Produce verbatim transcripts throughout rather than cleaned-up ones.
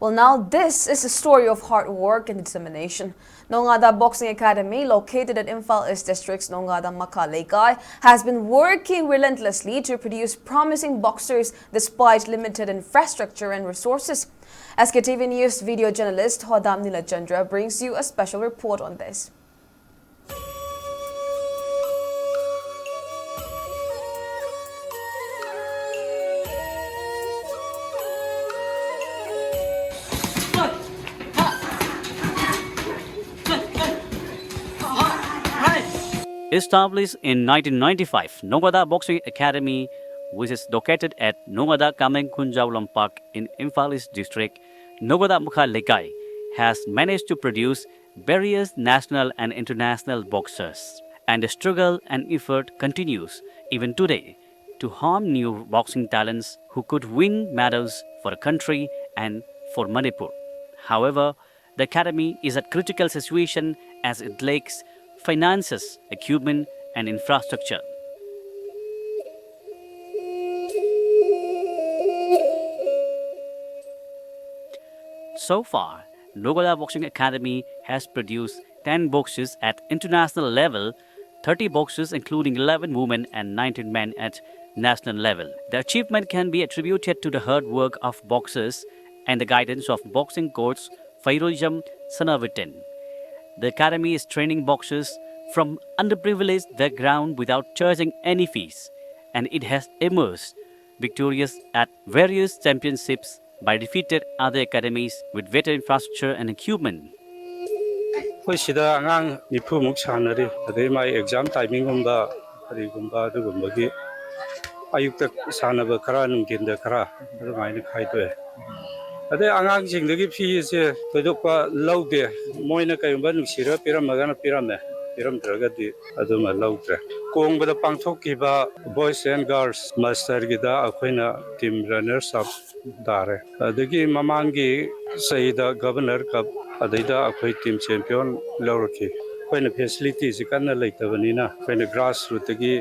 Well, now this is a story of hard work and determination. Nongada Boxing Academy, located at Imphal East District's Nongada Makha Leikai, has been working relentlessly to produce promising boxers despite limited infrastructure and resources. S K T V News video journalist Hodam Nilachandra brings you a special report on this. Established in nineteen ninety-five, Nongada Boxing Academy, which is located at Nongada Kameng Khunjau Lampak in Imphal East District, Nongada Makha Leikai, has managed to produce various national and international boxers. And the struggle and effort continues even today to harm new boxing talents who could win medals for the country and for Manipur. However, the academy is at critical situation as it lacks finances, equipment, and infrastructure. So far, Nongada Boxing Academy has produced ten boxers at international level, thirty boxers including eleven women and nineteen men at national level. The achievement can be attributed to the hard work of boxers and the guidance of boxing coach Fairojam Sanavitin. The academy is training boxers from underprivileged background without charging any fees, and it has emerged victorious at various championships by defeated other academies with better infrastructure and equipment. ꯑꯩꯈꯣꯏ ꯁꯤꯗ ꯑꯉꯥꯡ ꯅꯤꯐꯨꯃꯨꯛ ꯁꯥꯟꯅꯔꯤ꯫ ꯑꯗꯩ ꯃꯥꯏ exam ꯇꯥꯏꯃꯤꯡꯒꯨꯝꯕ ꯀꯔꯤꯒꯨꯝꯕ ꯑꯗꯨꯒꯨꯝꯕꯒꯤ ꯑꯌꯨꯛꯇ ꯁꯥꯟꯅꯕ ꯈꯔ, ꯅꯨꯡꯊꯤꯟꯗ ꯈꯔ, ꯑꯗꯨꯃꯥꯏꯅ ꯈꯥꯏꯗꯣꯛꯑꯦ꯫ ꯑꯗꯩ ꯑꯉꯥꯡꯁꯤꯡꯗꯒꯤ ꯐꯤꯁꯦ ꯊꯣꯏꯗꯣꯛꯄ ꯂꯧꯗꯦ꯫ ꯃꯣꯏꯅ ꯀꯩꯒꯨꯝꯕ ꯅꯨꯡꯁꯤꯔꯒ ꯄꯤꯔꯝꯃꯒꯅ ꯄꯤꯔꯝꯃꯦ, ꯄꯤꯔꯝꯗ꯭ꯔꯒꯗꯤ ꯑꯗꯨꯃ ꯂꯧꯗ꯭ꯔꯦ꯫ ꯀꯣꯡꯕꯗ ꯄꯥꯡꯊꯣꯛꯈꯤꯕ Boys and Girls Masterꯒꯤꯗ ꯑꯩꯈꯣꯏꯅ team runners up ꯇꯥꯔꯦ꯫ ꯑꯗꯒꯤ ꯃꯃꯥꯡꯒꯤ ꯆꯍꯤꯗ Governor Cup, ꯑꯗꯩꯗ ꯑꯩꯈꯣꯏ team champion ꯂꯧꯔꯛꯈꯤ꯫ ꯑꯩꯈꯣꯏꯅ ꯐꯦꯁꯤꯂꯤꯇꯤꯁꯤ ꯀꯟꯅ ꯂꯩꯇꯕꯅꯤꯅ, ꯑꯩꯈꯣꯏꯅ ꯒ꯭ꯔꯥꯁ ꯔꯨꯠꯇꯒꯤ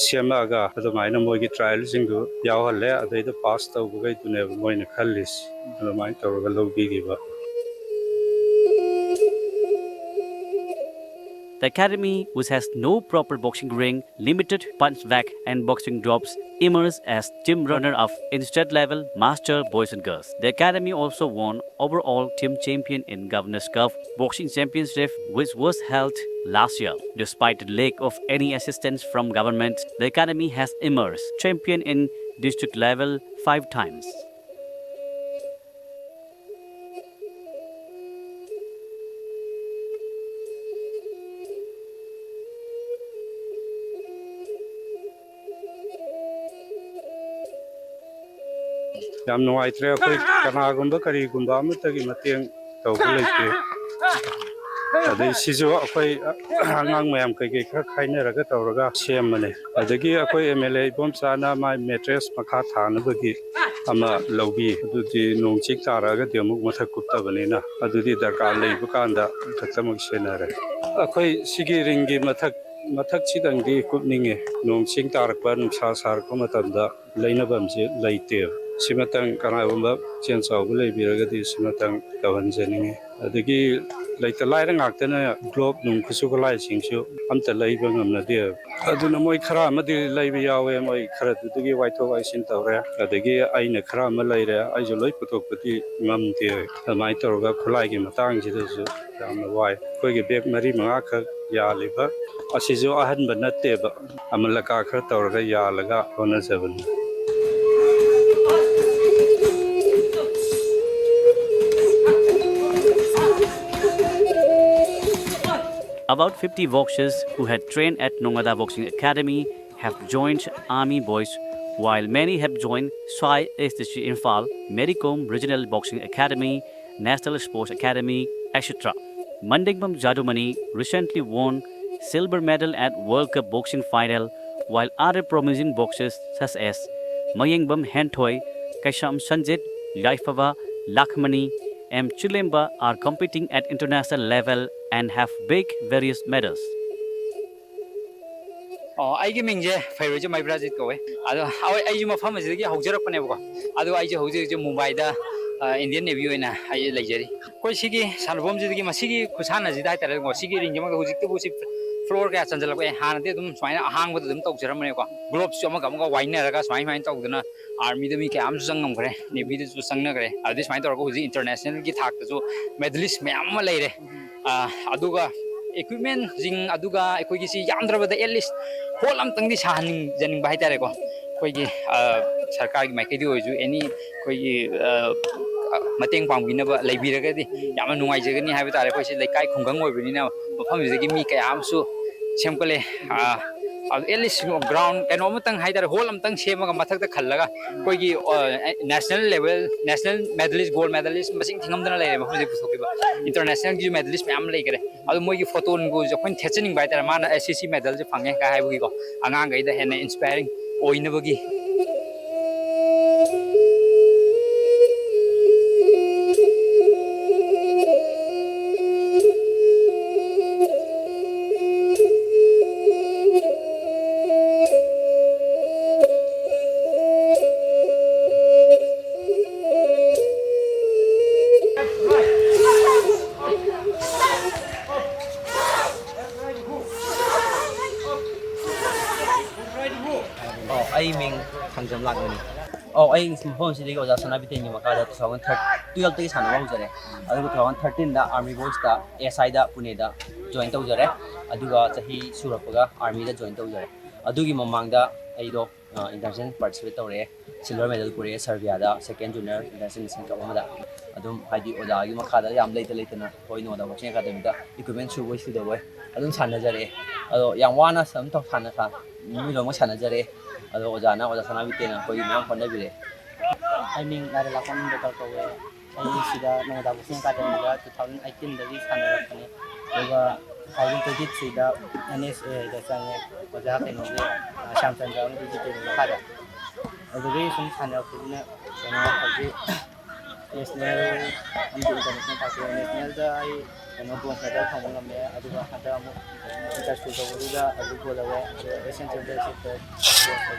ꯁꯦꯝꯃꯛꯑꯒ ꯑꯗꯨꯃꯥꯏꯅ ꯃꯣꯏꯒꯤ ꯇ꯭ꯔꯥꯏꯌꯦꯜꯁꯤꯡꯗꯨ ꯌꯥꯎꯍꯜꯂꯦ꯫ ꯑꯗꯩꯗ ꯄꯥꯁ ꯇꯧꯕꯈꯩꯗꯨꯅꯦꯕ ꯃꯣꯏꯅ ꯈꯜꯂꯤꯁꯤ꯫ ꯑꯗꯨꯃꯥꯏꯅ ꯇꯧꯔꯒ ꯂꯧꯕꯤꯈꯤꯕ꯫ The academy, which has no proper boxing ring, limited punch bag and boxing gloves, emerged as team runner-up in state level master boys and girls. The academy also won overall team champion in Governor's Cup Boxing Championship, which was held last year. Despite the lack of any assistance from government, the academy has emerged champion in district level five times. ꯌꯥꯝ ꯅꯨꯡꯉꯥꯏꯇ꯭ꯔꯦ꯫ ꯑꯩꯈꯣꯏ ꯀꯅꯥꯒꯨꯝꯕ ꯀꯔꯤꯒꯨꯝꯕ ꯑꯃꯠꯇꯒꯤ ꯃꯇꯦꯡ ꯇꯧꯕ ꯂꯩꯇꯦ꯫ ꯑꯗꯩ ꯁꯤꯁꯨ ꯑꯩꯈꯣꯏ ꯑꯉꯥꯡ ꯃꯌꯥꯝ ꯀꯩꯀꯩ ꯈꯔ ꯈꯥꯏꯅꯔꯒ ꯇꯧꯔꯒ ꯁꯦꯝꯕꯅꯦ꯫ ꯑꯗꯒꯤ ꯑꯩꯈꯣꯏ ꯑꯦꯝ ꯑꯦꯜ ꯑꯦ ꯏꯕꯣꯝꯆꯥꯅ ꯃꯥꯏ ꯃꯦꯇ꯭ꯔꯦꯁ ꯃꯈꯥ ꯊꯥꯅꯕꯒꯤ ꯑꯃ ꯂꯧꯕꯤ꯫ ꯑꯗꯨꯗꯤ ꯅꯣꯡ ꯆꯤꯡ ꯇꯥꯔꯛꯑꯒꯗꯤ ꯑꯃꯨꯛ ꯃꯊꯛ ꯀꯨꯞꯇꯕꯅꯤꯅ, ꯑꯗꯨꯗꯤ ꯗꯔꯀꯥꯔ ꯂꯩꯕ ꯀꯥꯟꯗ ꯈꯛꯇꯃꯛ ꯁꯤꯖꯤꯟꯅꯔꯦ꯫ ꯑꯩꯈꯣꯏ ꯁꯤꯒꯤ ꯔꯤꯡꯒꯤ ꯃꯊꯛ ꯃꯊꯛꯁꯤꯗꯪꯗꯤ ꯀꯨꯞꯅꯤꯡꯉꯦ꯫ ꯅꯣꯡ ꯆꯤꯡ ꯇꯥꯔꯛꯄ, ꯅꯨꯡꯁꯥ ꯁꯥꯔꯛꯄ ꯃꯇꯝꯗ ꯂꯩꯅꯐꯝꯁꯦ ꯂꯩꯇꯦꯕ꯫ ꯁꯤꯃꯇꯪ ꯀꯅꯥꯒꯨꯝꯕ ꯆꯦꯟ ꯆꯥꯎꯕ ꯂꯩꯕꯤꯔꯒꯗꯤ ꯁꯤꯃꯇꯪ ꯇꯧꯍꯟꯖꯅꯤꯡꯉꯤ꯫ ꯑꯗꯒꯤ ꯂꯩꯇ ꯂꯥꯏꯔ ꯉꯥꯛꯇꯅ ꯒ꯭ꯂꯣꯞ ꯅꯨꯡ ꯈꯨꯠꯁꯨ ꯈꯨꯠꯂꯥꯏꯁꯤꯡꯁꯨ ꯑꯝꯇ ꯂꯩꯕ ꯉꯝꯅꯗꯦꯕ꯫ ꯑꯗꯨꯅ ꯃꯣꯏ ꯈꯔ ꯑꯃꯗꯤ ꯂꯩꯕ ꯌꯥꯎꯋꯦ, ꯃꯣꯏ ꯈꯔꯗꯨꯗꯒꯤ ꯋꯥꯏꯊꯣꯛ ꯋꯥꯏꯁꯤꯟ ꯇꯧꯔꯦ꯫ ꯑꯗꯒꯤ ꯑꯩꯅ ꯈꯔ ꯑꯃ ꯂꯩꯔꯦ, ꯑꯩꯁꯨ ꯂꯣꯏ ꯄꯨꯊꯣꯛꯄꯗꯤ ꯉꯝꯗꯦ꯫ ꯑꯗꯨꯃꯥꯏꯅ ꯇꯧꯔꯒ ꯈꯨꯠꯂꯥꯏꯒꯤ ꯃꯇꯥꯡꯁꯤꯗꯁꯨ ꯌꯥꯝꯅ ꯋꯥꯏ꯫ ꯑꯩꯈꯣꯏꯒꯤ ꯕꯦꯒ ꯃꯔꯤ ꯃꯉꯥꯈꯛ ꯌꯥꯜꯂꯤꯕ ꯑꯁꯤꯁꯨ ꯑꯍꯟꯕ ꯅꯠꯇꯦꯕ, ꯑꯃꯂꯀꯥ ꯈꯔ ꯇꯧꯔꯒ ꯌꯥꯜꯂꯒ ꯍꯣꯠꯅꯖꯕꯅꯤ꯫ About fifty boxers who had trained at Nongada Boxing Academy have joined Army Boys, while many have joined Sai S D C Imphal, Mary Kom Regional Boxing Academy, National Sports Academy, et cetera. Mandengpam Jadumani recently won silver medal at World Cup boxing final, while other promising boxers such as Mayengbam Henthoi, Kaisham Sanjit, Yaifava Lakhmani, M Chilemba are competing at international level and have big various medals. ꯑꯣ, ꯑꯩꯒꯤ ꯃꯤꯡꯁꯦ ꯐꯩꯔꯣꯏꯆꯝ ꯃꯩꯕ꯭ꯔꯥꯖꯤꯠ ꯀꯧꯋꯦ꯫ ꯑꯗꯣ ꯍꯣꯏ, ꯑꯩꯁꯨ ꯃꯐꯝ ꯑꯁꯤꯗꯒꯤ ꯍꯧꯖꯔꯛꯄꯅꯦꯕꯀꯣ꯫ ꯑꯗꯣ ꯑꯩꯁꯦ ꯍꯧꯖꯤꯛ ꯍꯧꯖꯤꯛ ꯃꯨꯝꯕꯥꯏꯗ, ꯑ, Indian Navy ꯑꯣꯏꯅ ꯑꯩ ꯂꯩꯖꯔꯤ꯫ ꯑꯩꯈꯣꯏ ꯁꯤꯒꯤ ꯁꯥꯟꯅꯐꯝꯁꯤꯗꯒꯤ, ꯃꯁꯤꯒꯤ ꯈꯨꯁꯥꯟꯅꯁꯤꯗ ꯍꯥꯏꯇꯥꯔꯦꯀꯣ, ꯁꯤꯒꯤ ꯔꯤꯡꯁꯤꯃꯛꯇ ꯍꯧꯖꯤꯛꯇꯕꯨ ꯁꯤ floor ꯀꯌꯥ ꯆꯟꯁꯤꯜꯂꯛꯄ, ꯑꯦ, ꯍꯥꯟꯅꯗꯤ ꯑꯗꯨꯝ ꯁꯨꯃꯥꯏꯅ ꯑꯍꯥꯡꯕꯗ ꯑꯗꯨꯝ ꯇꯧꯖꯔꯝꯕꯅꯦꯀꯣ꯫ Gloveꯁꯨ ꯑꯃꯒ ꯑꯃꯒ ꯋꯥꯏꯅꯔꯒ ꯁꯨꯃꯥꯏ ꯁꯨꯃꯥꯏꯅ ꯇꯧꯗꯅ armyꯗ ꯃꯤ ꯀꯌꯥ ꯑꯃꯁꯨ ꯆꯪꯉꯝꯈ꯭ꯔꯦ, Navyꯗꯁꯨ ꯆꯪꯅꯈ꯭ꯔꯦ꯫ ꯑꯗꯨꯗꯤ ꯁꯨꯃꯥꯏꯅ ꯇꯧꯔꯒ ꯍꯧꯖꯤꯛ internationalꯒꯤ ꯊꯥꯛꯇꯁꯨ medalist ꯃꯌꯥꯝ ꯑꯃ ꯂꯩꯔꯦ꯫ ꯑ, ꯑꯗꯨꯒ equipmentꯁꯤꯡ, ꯑꯗꯨꯒ ꯑꯩꯈꯣꯏꯒꯤ ꯁꯤ ꯌꯥꯝꯗ꯭ꯔꯕꯗ at least hall ꯑꯝꯇꯪꯗꯤ ꯁꯥꯍꯟꯅꯤꯡꯖꯅꯤꯡꯕ ꯍꯥꯏꯇꯥꯔꯦꯀꯣ꯫ ꯑꯩꯈꯣꯏꯒꯤ, ꯑ, ꯁꯔꯀꯥꯔꯒꯤ ꯃꯥꯏꯀꯩꯗꯒꯤ ꯑꯣꯏꯔꯁꯨ any ꯑꯩꯈꯣꯏꯒꯤ, ꯑ, ꯃꯇꯦꯡ ꯄꯥꯡꯕꯤꯅꯕ ꯂꯩꯕꯤꯔꯒꯗꯤ ꯌꯥꯝꯅ ꯅꯨꯡꯉꯥꯏꯖꯒꯅꯤ ꯍꯥꯏꯕ ꯇꯥꯔꯦ꯫ ꯑꯩꯈꯣꯏꯁꯤ ꯂꯩꯀꯥꯏ ꯈꯨꯡꯒꯪ ꯑꯣꯏꯕꯅꯤꯅ ꯃꯐꯝꯁꯤꯗꯒꯤ ꯃꯤ ꯀꯌꯥ ꯑꯃꯁꯨ ꯁꯦꯝꯒꯠꯂꯦ꯫ ꯑ, ꯑꯗꯨ at least ground ꯀꯩꯅꯣ ꯑꯃꯇꯪ ꯍꯥꯏꯇꯥꯔꯦ, hall ꯑꯃꯇꯪ ꯁꯦꯝꯃꯒ ꯃꯊꯛꯇ ꯈꯜꯂꯒ ꯑꯩꯈꯣꯏꯒꯤ, ꯑ, national level, national medalist, gold medalist ꯃꯁꯤꯡ ꯊꯤꯉꯝꯗꯅ ꯂꯩꯔꯦ ꯃꯐꯝꯁꯤꯗ ꯄꯨꯊꯣꯛꯈꯤꯕ꯫ Internationalꯒꯤꯁꯨ medalist ꯃꯌꯥꯝ ꯂꯩꯈꯔꯦ꯫ ꯑꯗꯨ ꯃꯣꯏꯒꯤ photoꯒꯁꯦ ꯑꯩꯈꯣꯏꯅ ꯊꯦꯠꯆꯅꯤꯡꯕ ꯍꯥꯏꯇꯥꯔꯦ, ꯃꯥꯅ ꯑꯦ ꯁꯤ ꯁꯤ medalꯁꯦ ꯐꯪꯉꯦ ꯀꯥꯏ ꯍꯥꯏꯕꯒꯤꯀꯣ, ꯑꯉꯥꯡꯈꯩꯗ ꯍꯦꯟꯅ inspiring ꯑꯣꯏꯅꯕꯒꯤ꯫ ꯑꯣ, ꯑꯩ ꯃꯤꯡ ꯊꯥꯡꯖꯝ ꯂꯥꯛꯃꯅꯤ꯫ ꯑꯣ, ꯑꯩ ꯃꯐꯝ ꯑꯁꯤꯗꯒꯤ ꯑꯣꯖꯥ ꯁꯅꯥꯕꯤꯇꯦꯟꯒꯤ ꯃꯈꯥꯗ two thousand twelveꯇꯒꯤ ꯁꯥꯟꯅꯕ ꯍꯧꯖꯔꯦ꯫ ꯑꯗꯨꯒ two thousand thirteenꯗ Army Boysꯇ, SIꯗ ꯄꯨꯅꯦꯗ join ꯇꯧꯖꯔꯦ꯫ ꯑꯗꯨꯒ ꯆꯍꯤ ꯁꯨꯔꯛꯄꯒ Armyꯗ join ꯇꯧꯖꯔꯦ꯫ ꯑꯗꯨꯒꯤ ꯃꯃꯥꯡꯗ ꯑꯩꯗꯣ, ꯑ, international participate ꯇꯧꯔꯛꯑꯦ꯫ Silver medal ꯄꯨꯔꯛꯑꯦ Serbiaꯗ second junior international Nation Cup ꯑꯃꯗ꯫ ꯑꯗꯨꯝ ꯍꯥꯏꯗꯤ ꯑꯣꯖꯥꯒꯤ ꯃꯈꯥꯗ ꯌꯥꯝ ꯂꯩꯇ ꯂꯩꯇꯅ ꯑꯩꯈꯣꯏ ꯅꯣꯡꯃꯗ Boxing Academyꯗ equipment ꯁꯨꯕꯣꯏ ꯁꯨꯗꯕꯣꯏ ꯑꯗꯨꯝ ꯁꯥꯟꯅꯖꯔꯛꯑꯦ꯫ ꯑꯗꯣ ꯌꯥꯝ ꯋꯥꯅ ꯑꯗꯨꯝ ꯇꯧ-, ꯁꯥꯟꯅ-, ꯁꯥ-, ꯃꯤ ꯂꯣꯏꯅꯃꯛ ꯁꯥꯟꯅꯖꯔꯛꯑꯦ꯫ ꯑꯗꯣ ꯑꯣꯖꯥꯅ, ꯑꯣꯖꯥ ꯁꯅꯥꯕꯤꯇꯦꯟꯅ ꯑꯩꯈꯣꯏꯒꯤ ꯃꯌꯥꯝ ꯍꯣꯠꯅꯕꯤꯔꯦ꯫ ꯑꯩ ꯃꯤꯡ ꯂꯥꯏꯔꯦꯜꯂꯥꯛꯄꯝ ꯗꯣꯛꯇꯔ ꯀꯧꯋꯦ꯫ ꯑꯩ ꯁꯤꯗ ꯅꯣꯡꯃꯗꯥ Boxing Academyꯗ two thousand eighteenꯗꯒꯤ ꯁꯥꯟꯅꯔꯛꯄꯅꯦ꯫ ꯑꯗꯨꯒ two thousand twenty-threeꯗ NSAIꯗ ꯆꯪꯉꯦ꯫ ꯑꯣꯖꯥ ꯀꯩꯅꯣꯒꯤ, ꯑ, ꯁ꯭ꯌꯥꯝꯆꯟꯗ꯭ꯔ ꯑꯃꯗꯤ ꯖꯤꯇꯦꯟꯒꯤ ꯃꯈꯥꯗ꯫ ꯑꯗꯨꯗꯒꯤ ꯁꯨꯝ ꯁꯥꯟꯅꯔꯛꯄꯗꯨꯅ ꯀꯩꯅꯣ ꯍꯧꯖꯤꯛ ꯅꯦꯁꯅꯦꯜ ꯑꯃꯗꯤ ꯏꯟꯇꯔꯅꯦꯁꯅꯦꯜ ꯊꯥꯛꯇ ꯅꯦꯁꯅꯦꯜꯗ ꯑꯩ ꯀꯩꯅꯣ ꯕ꯭ꯔꯣꯟꯖ ꯃꯦꯗꯜ ꯐꯪꯕ ꯉꯝꯃꯦ꯫ ꯑꯗꯨꯒ ꯍꯟꯗꯛ ꯑꯃꯨꯛ ꯏꯟꯇꯔ ꯁ꯭ꯀꯨꯜ ꯇꯧꯕꯗꯨꯗ ꯑꯗꯨ ꯒꯣꯜ ꯂꯧꯔꯦ꯫ ꯑꯗꯨꯒ ꯑꯦꯁꯤꯌꯥꯟ ꯆꯦꯝꯄꯤꯌꯟꯁꯤꯞꯇ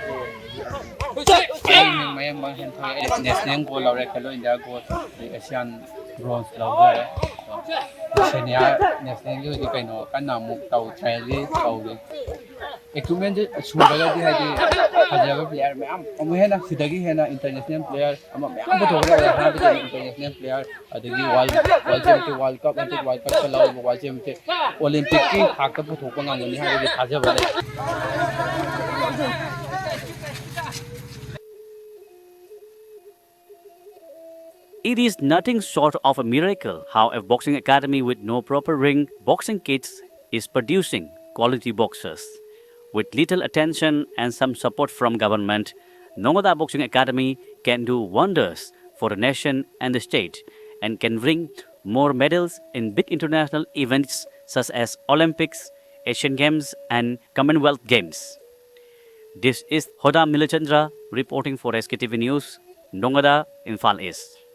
ꯕ꯭ꯔꯣꯟꯖ ꯂꯧꯖꯩ꯫ ꯑꯩ ꯃꯤꯡ ꯃꯌꯦꯡ ꯃꯥꯡꯍꯦꯟ ꯊꯣꯛꯑꯦ꯫ ꯅꯦꯁꯅꯦꯜ ꯒꯣꯜ ꯂꯧꯔꯦ, ꯈꯦꯂꯣ ꯏꯟꯗꯤꯌꯥ ꯒꯣꯜ, ꯑꯗꯩ ꯑꯦꯁꯤꯌꯥꯟ ꯕ꯭ꯔꯣꯟꯖ ꯂꯧꯖꯔꯦ꯫ ꯁꯦꯅꯤꯌꯔ ꯅꯦꯁꯅꯦꯜꯒꯤ ꯍꯧꯖꯤꯛ ꯀꯩꯅꯣ ꯀꯟꯅ ꯑꯃꯨꯛ ꯇꯧ, ꯇ꯭ꯔꯥꯏꯌꯦꯜꯒꯤ ꯇꯧꯔꯤ꯫ ꯏꯀ꯭ꯋꯤꯞꯃꯦꯟꯁꯦ ꯁꯨꯔꯒꯗꯤ ꯍꯥꯏꯗꯤ ꯐꯖꯕ ꯄ꯭ꯂꯦꯌꯔ ꯃꯌꯥꯝ ꯑꯃꯨꯛ ꯍꯦꯟꯅ ꯁꯤꯗꯒꯤ ꯍꯦꯟꯅ ꯏꯟꯇꯔꯅꯦꯁꯅꯦꯜ ꯄ꯭ꯂꯦꯌꯔ ꯑꯃ ꯃꯌꯥꯝ ꯄꯨꯊꯣꯛꯀꯗꯕ, ꯍꯥꯏꯕꯗꯤ ꯏꯟꯇꯔꯅꯦꯁꯅꯦꯜ ꯄ꯭ꯂꯦꯌꯔ ꯑꯗꯒꯤ world world champion, world cup, ꯍꯟꯗꯛ ꯋꯥꯔꯜ ꯀꯞꯇ ꯂꯧꯔꯤꯕ ꯋꯥꯔꯜ ꯆꯦꯝꯄꯤꯌꯟꯁꯦ ꯑꯣꯂꯤꯝꯄꯤꯛꯀꯤ ꯊꯥꯛꯇ ꯄꯨꯊꯣꯛꯄ ꯉꯝꯒꯅꯤ ꯍꯥꯏꯕꯒꯤ ꯊꯥꯖꯕ ꯂꯩ꯫ It is nothing short of a miracle how a boxing academy with no proper ring, boxing kits is producing quality boxers. With little attention and some support from government, Nongada Boxing Academy can do wonders for the nation and the state and can bring more medals in big international events such as Olympics, Asian Games and Commonwealth Games. This is Hoda Milachandra reporting for S K T V News, Nongada, Imphal East.